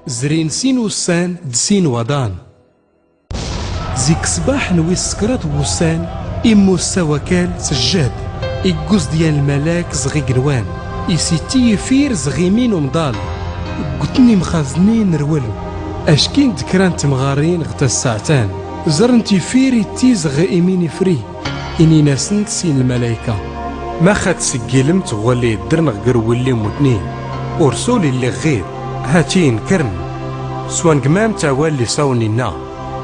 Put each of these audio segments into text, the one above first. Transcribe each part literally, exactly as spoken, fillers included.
Zrin sin ussan d sin waḍan. Zik ṣṣbaḥ n wis kraḍ n wussan, immussa wakal s jjehd, igguz-d yan lmalak zɣ ignwan, isitti ifir zɣ imi n umḍal. Ggwtn imxaznin rwel, ackin d kra n temɣarin ɣ tassaɛt-an, zrnt ifir itti zɣ imi n ifri. Inin-asnt sin lmalayka: Max ad tseggilmt ɣ walli iddrn ɣ grwelli n mutnin? Ursul illi ɣ ɣid, hati inkren. Swangmamt awal lli sawn inna,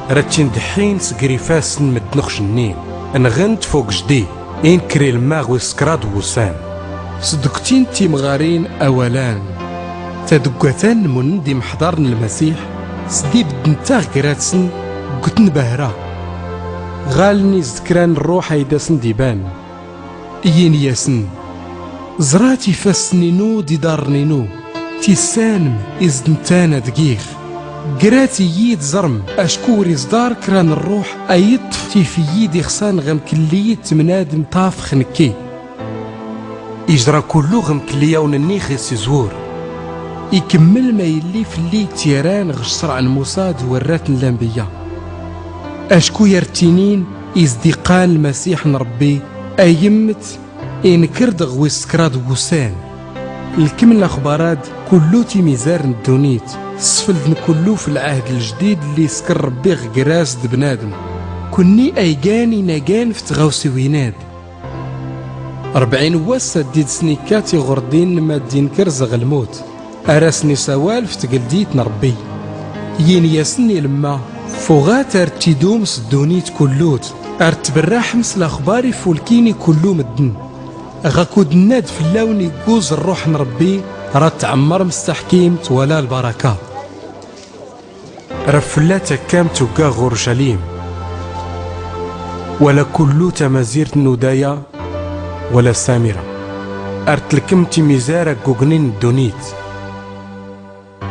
rad t-indeḥḥin s grifass n mddn ɣ cnnin, nɣn-t f ugejdi, inkr ilmma ɣ wis kraḍ n wussan. Sdgwtin timɣarin awalan. Tadggwat-an munn d imḥḍarn n lmasiḥ, sdibddnt-aɣ grat-sn, ggwtn bahra. Ɣaln iz d kra n rruḥ ayd-asn d-iban. Yin-yasn: Zrat ifassn-inu d iḍarrn-inu, tissanm iz d-ntana dgix. Grat-iyi-d ẓrm, acku ur iẓḍar kra n rruḥ a iṭṭf tif-iyi-d ixṣan ɣ amklliyt n mnadm ṭṭafx nkki. Ijra kullu ɣ mklliyawn-nni ɣ is-izwur. Ikmml ma illi flli ittyaran ɣ ccrɛ n Musa d warrat n lanbiyya. Acku ar ttinin, iz d-iqqan lmasiḥ n Ṛebbi, a immt, inkr-d ɣ wis kraḍ n wussan. Lkmn laxbar-ad kullu timizar n ddunit, sfldn kullu f lɛahd ljdid lli iskr Ṛebbi ɣ gras d bnadm. Kunni a igan inagan f tɣawsiwin-ad. Rbɛin wass ad-id-sn-ikkat iɣurdin n ma d-inkr zɣ lmut, ar asn-isawal f tgldit n Ṛebbi. Yin-yasn ilmma: Fuɣat ar t-idum s ddunit kullut, ar tbrraḥm s laxbar ifulkin i kullu mddn. Ɣakud nnad fllawn igguz rruḥ n Ṛebbi, rad tɛmmrm s taḥkimt wala lbaraka. Rflla takkam tugga ɣ Urcalim, wala kullu tamazirt n Udaya wala Samira, ar tlkm timizar aggugnin n ddunit.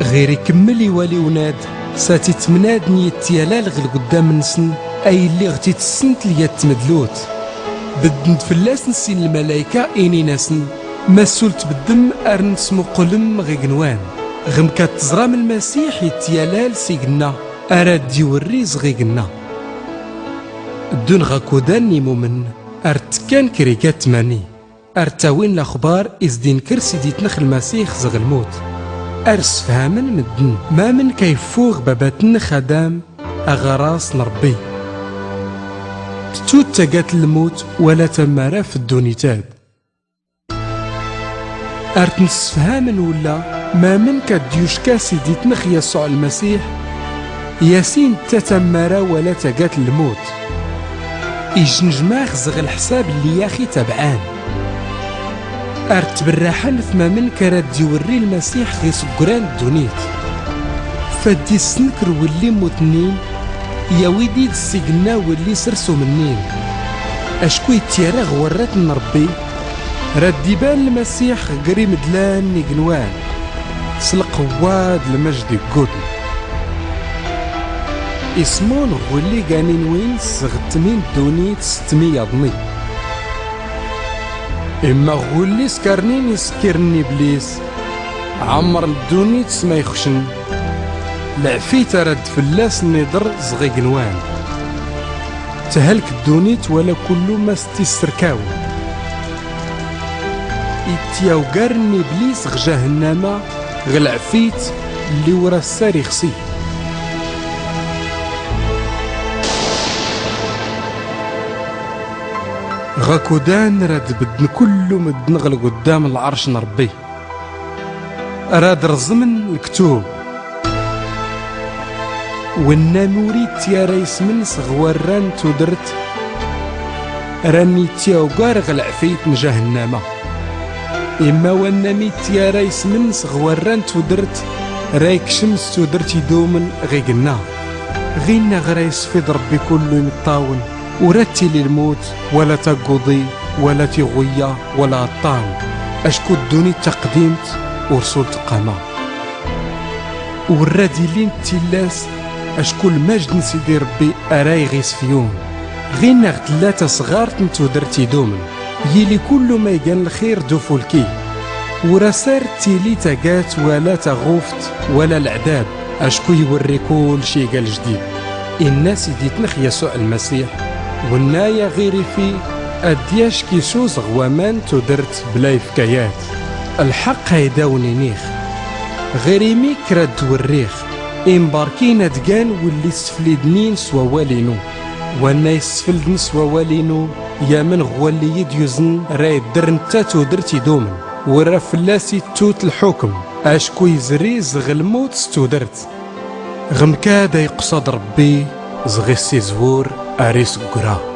Ɣir ikmml iwaliwn-ad, s at-itmnadn yittyalal ɣ lgddam-nsn, a illi ɣ t-itssnt lyat tmdlut. Bddn-d fllasn sin lmalayka, inin-asn: Masul tbddm ar nsmuqlm ɣ ignwan, ɣ mk ad tẓram lmasiḥ ittyalal s ignna, ar ad-iwrri zɣ ignna. Ddun ɣakudan n imumn, ar ttkkan krigat tmani, ar ttawin laxbar iz d-inkr siditnx lmasiḥ zɣ lmut, ar sfhamen mddn mamnk a iffuɣ babatnx Adam aɣaras n Ṛebbi. Ttut tagat n lmut wala tammara f ddunit-ad. Ar tnsfhamen ulla mamnk ad d-yucka siditnx Yasuɛ lmasiḥ, yasin tta tammara wala tagat n lmut. Ijnjmax zɣ lḥsab lli ax-itabɛan. Ar tbrraḥn f mamnk ar ad-iwrri lmasiḥ ɣ isggran n ddunit. Fad-issnk rwlli n mutnin, yawi-d id s ignna wlli s rsum-nnin. Acku ittyara ɣ warrat n Ṛebbi, rad-iban lmasiḥ ɣ gr imdlan n ignwan, s lqwwa d lmjd iggudn. Ismun ɣ wlli ganin win sɣ tmin ddunit s tmiyaḍni. Imma ɣ wlli skarnin iskkirn n iblis, ɛmrn ddunit s ma ixcn, lɛfit arad fllasn iḍr zɣ ignwan. Thalk ddunit wala kullu ma s-t-issrkawn. Ittyawgarn n iblis ɣ jahnnama ɣ lɛfit lli ur assar ixsi. Ɣakudan rad bddn kullu mddn ɣ lgddam n lɛrc n Ṛebbi. Rad rẓmn lktub. Wnnam ur ittyara ismn sɣ warran n tudrt, ran ittyawgar ɣ lɛfit n jahnnama. Imma wannam ittyara ismn sɣ warran n tudrt, ra ikcm s tudrt idumn ɣ ignna. Ɣinna ɣ ra isfiḍ Ṛebbi kullu imṭṭawn. Ur ad-tili lmut, wala tagguḍi, wala tiɣuyya, wala aṭṭan, acku ddunit taqdimt ur sul tqqama. Ur rad ilin d tillas, acku lmajd n Sidi Ṛebbi ara iɣ isfyun. Ɣinna ɣ tlla tasɣart n tudrt idumn, yili kullu ma igan lxir d ufulki. Ur-asar-ttili tagat wala taɣuft wala lɛdab, acku iwrri kullci iga ljdid. Inna-s iditnx yasuɛ lmsiḥ, wenna-ya ɣir ifi, ad-dyack isuẓ ɣ-waman tudrt bla ifkayat. Lḥaqq a-id-awn-inix, ɣir imi kra-d-wrrix, imbarkin ad-gan wlli ssflidnin s-wawal-inu. Wanna issfldn s-wawal-inu, yamn ɣ-walli-yi-d-yuzn ra-iddr ntta tudrt idumn, wra fllas-ittut lḥukm, acku izriz ɣ-lmut s-tudrt. Ɣ-mkad a-iqqṣad rbbi, zɣ-iss-izwur ar-isggra.